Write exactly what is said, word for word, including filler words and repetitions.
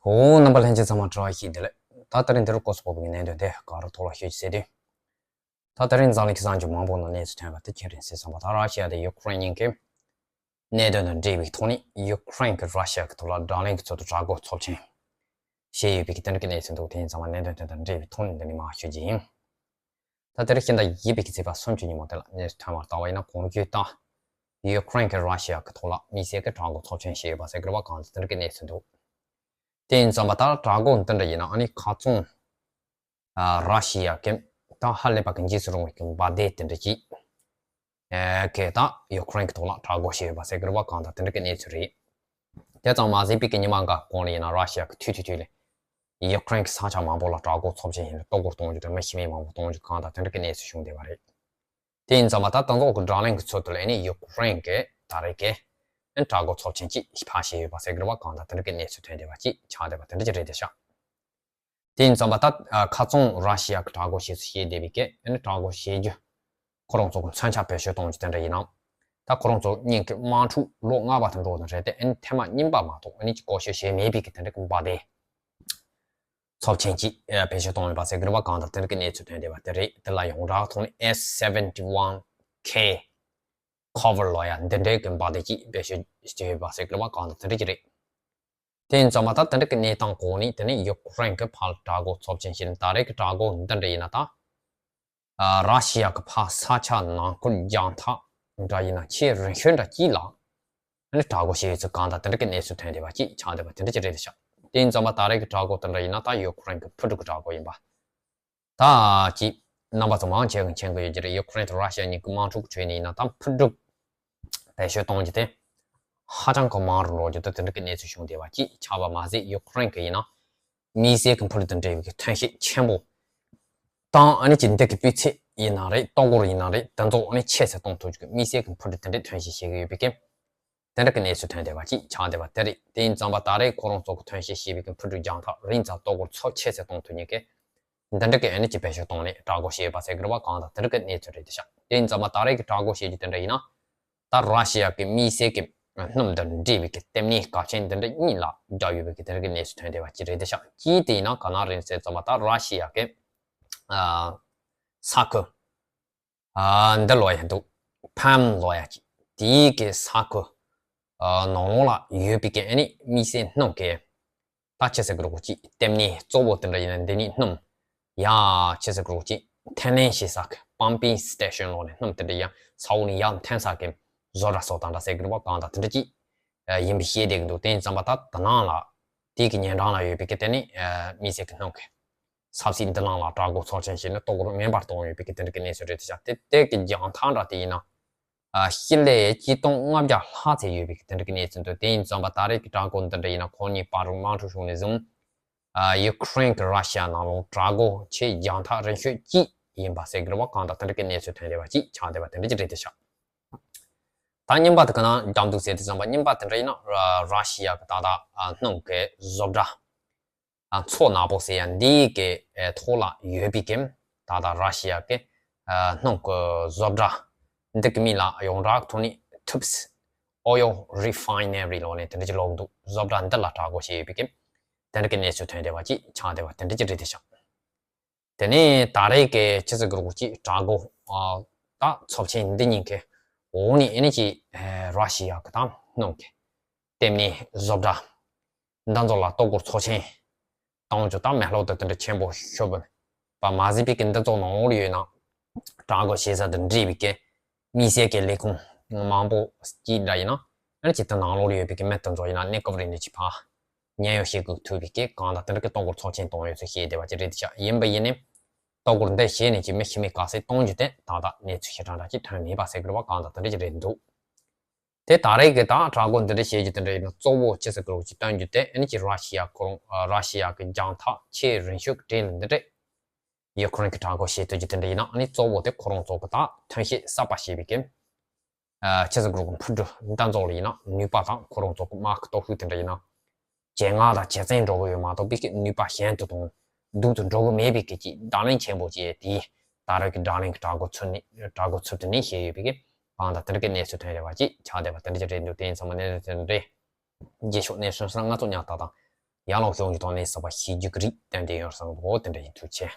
བོད་རྣམ་པ་ལྷན་རྒྱས་ཚང་མ་བཀྲ་ཤིས་བདེ་ལེགས། ད་དེ་རིང་འདིར་སྐོར་སོགས་པའི་གནད་དོན་དེ་ག་རུ་ཐོག་ལ་ཤོད་ཅིག་ཟེར་དུས། ད་དེ་རིང་འཛམ་གླིང་གི་གསར་འགྱུར་མང་པོ་ནང་གནས་ཚུལ་ཐོན་པ་དེ་ཁྱེད་རང་གསན་སོང་བ། ད་ར་ཤི་ཡ་དང་ཡུ་ཀེ་རེན་གཉིས་ཀྱི་གནད་དོན་དང་འབྲེལ་བའི་ཐོག་ནས། ཡུ་ཀེ་རེན་གྱིས་ར་ཤི་ཡ་གི་ཐོག་ལ་དགྲ་ལན་གྱི་ཚུལ་དུ་དྲག་རྒོལ་ཚབས་ཆེན་བྱས་ཡོད་པའི་དེ་འདྲ་གི་གནས་ཚུལ་འདུག་དེ་ཡིན་ཙང་མ་གནད་དོན་དེ་དང་འབྲེལ་བའི་ཐོག་ནས་འདི་ནས་མར་ཞུ་རྒྱུ་ཡིན། ད་དེར་ཤིང་རྟ་ཡིབ་པའི་གི་ཚེས་པ་སུམ་ཅུ་ཉིན་མོ་དེ་ལ་གནས་ཚུལ་ཐོན་པར་བལྟ་བ་ཡིན་ན། གོང་ཞུས་ལྟར་ཡུ་ཀེ་རེན་གྱིས་ར་ཤི་ཡ་གི་ཐོག་ལ་དམིགས་བསལ་གྱི་དྲག་རྒོལ་ཚབས་ཆེན་བྱས་ཡོད་པ་ཟེར་གི་རེད་པ། གང་ལྟར་དེ་འདྲ་གི་གནས་ཚུལ་འདུག་དེ་ཡིན་ཙང་མ་ད་དྲག་རྒོལ་འདི་འདྲ་ཡིན་ན་ཨ་ནི་ཁ་ཚོན་ཨ་ར་ཤི་ཡ་གི་ད་ཧ་ལས་པ་གི་འཇིགས་སུ་རུང་བའི་གི་འབར་མདེལ་དེ་འདྲ་ཅིག་ཨ་གི་ད་ཡུ་ཀེ་རེན་གྱི་ཐོག་ལ་དྲག་རྒོལ་བྱས་ཡོད་པ་ཟེར་གི་རེད་པ། གང་ལྟར་དེ་འདྲ་གི་གནས་ཚུལ་རེད། དེ་ཙམ་མ་ཟད་པའི་གི་ཉི་མ་འགའ་གོང་ལ་ཡིན་ན་ར་ཤི་ཡ་གི་ཐུག་ཐུག་ཐུག་ལ་ཡུ་ཀེ་རེན་གྱི་ས་ཆ་མང་པོ་ལ་དྲག་རྒོལ་ཚབས་ཆེན་བྱས་ནས་གཏོར་རྒོལ་གཏོང་རྒྱུ་དང་མི་ཤི་རྨས་མང་པོ་གཏོང་རྒྱུ། གང་ལྟར་དེ་འདྲ་གི་གནས་ཚུལ་བྱུང་བསྡད་པ་རེད། དེ་ཡིན་ཙང་མ་ད་དང་ཐོག་གི་དགྲ་ལན་གྱི་ཚུལ་དུ་ལ་ཨ་ནི་ཡུ་ཀེ་རེན་གྱིས་ད་རེས་ཀྱི་ཨ་ནི་དྲག་རྒོལ་ཚབས་ཆེན་ཅིག་ཕར་བྱས་ཡོད་པ་ཟེར་གི་རེད་པ། གང་ལྟར་དེ་འདྲ་གི་གནས་ཚུལ་ཐོན་བསྡད་པ་ཅིག་ཆགས་བསྡད་པ་དེ་འདྲ་ཅིག་རེད་དེ་ཤག་དེ་ཡིན་ཙང་མ་ད་ཨ་ཁ་ཚོན་ར་ཤི་ཡ་གི་དྲག་རྒོལ་བྱེད་ཚུལ་བཤད་བསྡད་པའི་སྐད་ཨ་ནི་དྲག་རྒོལ་བྱེད་རྒྱུ་ཁོ་རང་ཚོ་གི་མཚོན་ཆ་བེད་སྤྱོད་གཏོང་རྒྱུ་དེ་འདྲ་ཡིན་ན། ད་ཁོ་རང་ཚོ་སྔོན་གྱི་དམག་འཁྲུག་ལོ་ལྔ་པ་དང་འགྲོ་བ་དང་རེད་དེ། ཨ་ནི་ཐེངས་མ་གཉིས་པ་མ་གཏོགས་ཨ་ནི་ཅིག་བཀོལ་སྤྱོད་བྱས་མེད་པའི་གི་དེ་འདྲ་གི་འབར་མདེལ་ཚབས་ཆེན་ཅིག་ཨ་བེད་སྤྱོད་གཏོང་ཡོད་པ་ཟེར་གི་རེད་པ། གང་ལྟར་དེ་འདྲ་གི་གནས་ཚུལ་ཐོན་བསྡད་པ་དེ་རེད། དེ་ལ་ཡོངས་གྲགས་ཐོག་ནས་S seventy-one K Cobra ལབ་ཡ་འདི་འདྲའི་གི་འབར་མདེལ་ཅིག་བེད་སྤྱོད་བྱས་ཡོད་པ་ཟེར་གི་རེད་པ། གང་ལྟར་དེ་འདྲ་ཅིག་རེད། དེ་ཡིན་ཙང་མ་ད་དེ་འདྲ་གི་གནས་སྟངས་གོ་ནས་དེ་ནས་ཡུ་ཀེ་རེན་གྱིས་ཕར་དྲག་རྒོལ་ཚབས་ཆེན་བྱས་ནས། ད་རེས་ཀྱི་དྲག་རྒོལ་འདི་འདྲ་ཡིན་ན་ད་ཨ་ར་ཤི་ཡ་གི་ཕར་ས་ཆ་ནང་ཁུལ་རྒྱང་ཐག་འདྲ་ཡིན་ན་ཆེས་རིང་ཤོས་འདྲ་ཅིག་ལ་ཨ་ནི་དྲག་རྒོལ་བྱས་ཡོད་ཚུལ། གང་ལྟར་དེ་འདྲ་གི་གནས་ཚུལ་ཐོན་བསྡད་པ་ཅིག་ཆགས་བསྡད་པ་དེ་འདྲ་ཅིག་རེད་དེ་ཤག་དེ་ཡིན་ཙང་མ་ད་རེས་ཀྱི་དྲག་རྒོལ་དེ་འདྲ་ཡིན་ན་ད་ཡུ་ཀེ་རེན་གྱི་འཕུར་གྲུ་གི་དྲག་རྒོལ་ཡིན་པ། ད་ཅིག་རྣམ་པ་ཚོ་མང་ཆེ་གིས་མཁྱེན་གྱི་ཡོད་ཀྱི་རེད། ཡུ་ཀེ་རེན་དང་ར་ཤི་ཡ་གཉིས་ཀྱི་དམག་འཁྲུག་ཁྲོད་ནས་ཡིན་ན་ད་འཕུར་གྲུ་བེད་སྤྱོད་གཏོང་རྒྱུ་དེ་ཧ་ཅང་གི་མང་རུ་འགྲོ་རྒྱུ་དང་དེ་འདྲ་གི་གནས་ཚུལ་བྱུང་བསྡད་པ་ཅིག་ཆགས་པ་མ་ཟད། ཡུ་ཀེ་རེན་གྱིས་ཡིན་ན་དམིགས་བསལ་གྱི་འཕུར་གྲུ་དང་འབྲེལ་བའི་གི་ཐོན་སྐྱེད་ཆེན་པོ་དང་ཨ་ནི་ཅིག་འདི་གི་སྤུས་ཚད་ཡིན་ན་རེད། ལྟོ་གོས་ཡིན་ན་རེད། དེ་ཚོ་ཨ་ནི་ཆེ་ཙམ་གཏོང་ཐུབ་རྒྱུ་གི་དམིགས་བསལ་གྱི་འཕུར་གྲུ་དེ་འདྲ་ཐོན་སྐྱེད་བྱེད་ཀྱི་ཡོད་པའི་གི་དེ་འདྲ་གི་གནས་ཚུལ་ཐོན་བསྡད་པ་ཅིག་ཆགས་བསྡད་པ་དེ་རེད། དེ་ཡིན་ཙང་མ་ད་རེས་ཁོ་རང་ཚོ་གི་ཐོན་སྐྱེད་བྱས་པའི་གི་འཕུར་གྲུ་རྒྱང་ཐག་རིང་ཙམ་ལྟོ་གོས་ཚབས་ཆེ་ཙམ་གཏོང་ཐུབ་མཁན་གྱི་འདི་འདྲ་གི་ཨ་ནི་ཅིག་བེད་སྤྱོད་གཏོང་ནས་དྲག་རྒོལ་བྱས་ཡོད་པ་ཟེར་གི་རེད་པ། གང་ལྟར་དེ་འདྲ་གི་གནས་ཚུལ་རེད་དེ་ཤག་དེ་ཡིན་ཙང་མ་ད་རེས་ཀྱི་དྲག་རྒོལ་བྱེད་རྒྱུ་དེ་འདྲ་ཡིན་ན། ད་ར་ཤི་ཡ་གི་དམིགས་བསལ་གྱི་སྣུམ་དང་འབྲེལ་བའི་གི་ལྟེ་གནས་འགག་ཆེན་འདི་འདྲ་གཉིས་ལ་བརྒྱབ་ཡོད་པའི་གི་དེ་འདྲ་གི་གནས་ཚུལ་ཐོན་བསྡད་པ་ཅིག་རེད་དེ་ཤག་གཅིག་དེ་ཡིན་ན་ག་ན་རེད་ཟེར་ཙམ་པ་ད་ར་ཤི་ཡ་གི་ཨ་ས་ཁུལ་ཨ་འདི་ལབ་ཡ་འདུག་ཕམ་ལབ་ཡ་ཅིག་དེའི་གི་ས་ཁུལ་ཨ་ནང་ལོགས་ལ་ཡོད་པའི་གི་ཨ་ནི་དམིགས་བསལ་སྣུམ་གི་ད་ཆི་ཟེར་གི་རེད་གོ་ཅིག་ལྟེ་གནས་གཙོ་བོ་དེ་འདྲ་ཡིན་ན་འདི་ནས་སྣུམ་ཡ་ཆི་ཟེར་གི་རེད་གོ་ཅིག་འཐེན་ལེན་བྱེད་ས་གི་pumping station ལོགས་ནས་སྣུམ་དེ་འདྲ་ཡ་ས་འོག་ནས་ཡར་འཐེན་ས་གི་བཟོ་གྲྭ་སོགས་དང་འདྲ་ཟེར་གི་རེད་པ། གང་ལྟར་དེ་འདྲ་ཅིག་ཡིན་པའི་བཤད་བསྡད་གི་འདུག་དེ་ཡིན་ཙམ་པ་ད་དེ་ནང་ལ་དེ་གི་ཉེ་འགྲམ་ལ་ཡོད་པའི་གི་དེ་ནི་དམིགས་བསལ་གི་སྣུམ་གི་ཆབ་སྲིད་འདི་ནང་ལ་དྲག་རྒོལ་ཚབས་ཆེན་བྱས་ནས་ལྟོ་གོས་ངེས་པར་གཏོང་ཡོད་པའི་གི་དེ་འདྲ་གི་གནས་ཚུལ་རེད་དེ་ཤག་དེ་དེ་གི་རྒྱང་ཐག་འདྲ་དེ་ཡིན་ན་ཨ་ཤི་ལེ་ཆིག་སྟོང་ལྔ་བརྒྱ་ལྷག་ཙམ་ཡོད་པའི་གི་དེ་འདྲ་གི་གནས་ཚུལ་འདུག་དེ་ཡིན་ཙམ་པ་ད་རེས་ཀྱི་དྲག་རྒོལ་འདི་འདྲ་ཡིན་ན་ཁོང་གཉིས་བར་དུ་དམག་འཁྲུག་བྱུང་ནས་བཟུང་ཨ་ཡུ་ཀེ་རེན་གྱི་ར་ཤི་ཡ་ནང་ལོགས་དྲག་རྒོལ་ཆེས་རྒྱང་ཐག་རིང་ཤོས་གཅིག་ཡིན་པ་ཟེར་གི་རེད་པ། གང་ལྟར་དེ་འདྲ་གི་གནས་ཚུལ་ཐོན་བསྡད་པ་ཅིག་ཆགས་བསྡད་པ་དེ་འདྲ་ཅིག་རེད་དེ་ཤག་ད་རྙིང་པ་དེ་ག་ན་འགྲམ་འདུག་ཟེར་དུས་ཙམ་པ་རྙིང་པ་དེ་འདྲ་ཡིན་ན་ར་ར་ཤི་ཡ་གི་ད་ལྟ་ཨ་སྣུམ་གི་བཟོ་གྲྭ་ཨ་མཚོ་ནག་པོ་ཟེར་ཡ་འདི་གི་ཨ་ཐོག་ལ་ཡོད་པའི་གི་ད་ལྟ་ར་ཤི་ཡ་གི་ཨ་སྣུམ་གི་བཟོ་གྲྭ་འདི་གི་མིང་ལ་ཡོངས་གྲགས་ཐོག་ནས་Tubbs Oil Refinery ལབ་ནས་དེ་འདྲ་ཅིག་ལབ་འདུག་བཟོ་གྲྭ་འདི་ལ་དྲག་རྒོལ་བྱས་ཡོད་པའི་གི་དེ་འདྲ་གི་གནས་ཚུལ་ཐོན་བསྡད་པ་ཅིག་ཆགས་བསྡད་པ་དེ་འདྲ་ཅིག་རེད་དེ་ཤག་དེ་ནས་ད་རེས་ཀྱི་ཆི་ཟེར་གི་རེད་གོ་ཅིག་དྲག་རྒོལ་ཨ་ད་ཚབས་ཆེན་འདི་གཉིས་ཀྱི་འོག་ནས་ཨ་ནི་ཅིག་ཨ་ར་ཤི་ཡ་གི་ད་སྣུམ་གི་ལྟེ་གནས་བཟོ་གྲྭ་འདི་ཚོ་ལ་ལྟོ་གོས་ཚབས་ཆེན་གཏོང་རྒྱུ་དང་མེ་ལོང་དང་དེ་འདྲ་ཆེན་པོ་ཤོར་བ་མ་ཟད་པའི་གི་འདི་ཚོ་ནང་ལོགས་ཡོད་ན་དྲག་རྒོལ་བྱེད་ས་དང་འབྲེལ་བའི་གི་དམིགས་བསལ་གྱི་ལས་ཁུངས་མང་པོ་ཅིག་འདྲ་ཡིན་ན་ཨ་ནི་ཅིག་ད་ནང་ལོགས་ལ་ཡོད་པའི་གི་མི་དེ་ཚོ་ཡིན་ན་གནས་སྐབས་རིང་ནས་ཅིག་ཕར་ཉེན་གཡོལ་བྱེད་དགོས་ཐུག་པའི་གི་གང་ལྟར་དེ་འདྲ་གི་ལྟོ་གོས་ཚབས་ཆེན་གཏོང་ཡོད་ཚུལ་བཤད་བསྡད་པ་ཅིག་རེད་དེ་ཤག་ཡིན་པ་ཡིན་ནའི་ལྟོ་གོས་འདི་བཞེས་ནས་ཅིག་མི་ཤི་རྨས་ག་ཚད་གཏོང་རྒྱུ་དེ་ད་ལྟ་གནས་ཚུལ་ཞེ་དྲག་འདྲ་ཅིག་ཐོན་མེད་པ་ཟེར་གི་རེད་པ། གང་ལྟར་དེ་འདྲ་ཅིག་རེད་འདུག་དེ་ད་རེས་ཀྱི་ད་དྲག་རྒོལ་འདི་འདྲ་བྱེད་རྒྱུ་དེ་འདྲ་ཡིན་ན་གཙོ་བོ་ཅི་ཟེར་གི་རེད་གོ་ཅིག་སྟོན་རྒྱུ་དེ་ཨ་ནི་ཅིག་ར་ཤི་ཡ་ཁོ་རང་ཨ་ར་ཤི་ཡ་གི་རྒྱང་ཐག་ཆེས་རིང་ཤོས་ཀྱི་གྲས་ལ་འདི་འདྲས་ཡུ་ཁུ་རེན་གྱི་དྲག་རྒོལ་བྱེད་ཐུབ་རྒྱུ་དེ་འདྲ་ཡིན་ན་ཨ་ནི་གཙོ་བོ་དེ་ཁོ་རང་ཚོ་གི་ད་ཐོན་སྐྱེད་གསར་པ་བྱས་པའི་གི་ཨ་ཅི་ཟེར་གི་རེད་གོ་འཕུར་གྲུ་འདི་ཚོ་ལ་ཡིན་ན་ནུས་པ་དང་ཁོ་རང་ཚོ་གི་དམག་གི་སྟོབས་ཤུགས་དེ་འདྲ་ཡིན་ན་ཇེ་སྔ་དང་ཇེ་བཙན་འགྲོ་གི་ཡོད་མ་གཏོགས་པའི་གི་ནུས་པ་ཞན་དུ་དང་སྡུག་ཏུ་འགྲོ་གི་མེད་པའི་གི་ཅིག་བརྡ་ལན་ཆེན་པོ་ཅིག་དེ་ད་རེས་ཀྱི་དགྲ་ལན་གྱི་དྲག་རྒོལ་ཚུལ་ནི་དྲག་རྒོལ་ཚུལ་དུ་ནི་བཤད་ཡོད་པའི་གི་གང་ལྟར་དེ་འདྲ་གི་གནས་ཚུལ་ཐོན་ཡོད་པ་ཅིག་ཆགས་བསྡད་པ་དེ་འདྲ་ཅིག་རེད་འདུག་དེ་ཡིན་ཙང་མ་གནས་ཚུལ་དེ་འདྲ་རྗེས་ཕྱོགས་གནས་ཚུལ་སོགས་ང་ཚོ་ཉར་ཐག་དང་། ཡར་ལངས་ཤོག་གི་ཐོག་ནས་གསར་པ་ཤེས་རྒྱུ་གི་རིགས་ཏན་ཏན་ཡོད་བསམ་གི་འདུག་དེ་འདྲ་ཡིན། ཐུགས་རྗེ་ཆེ།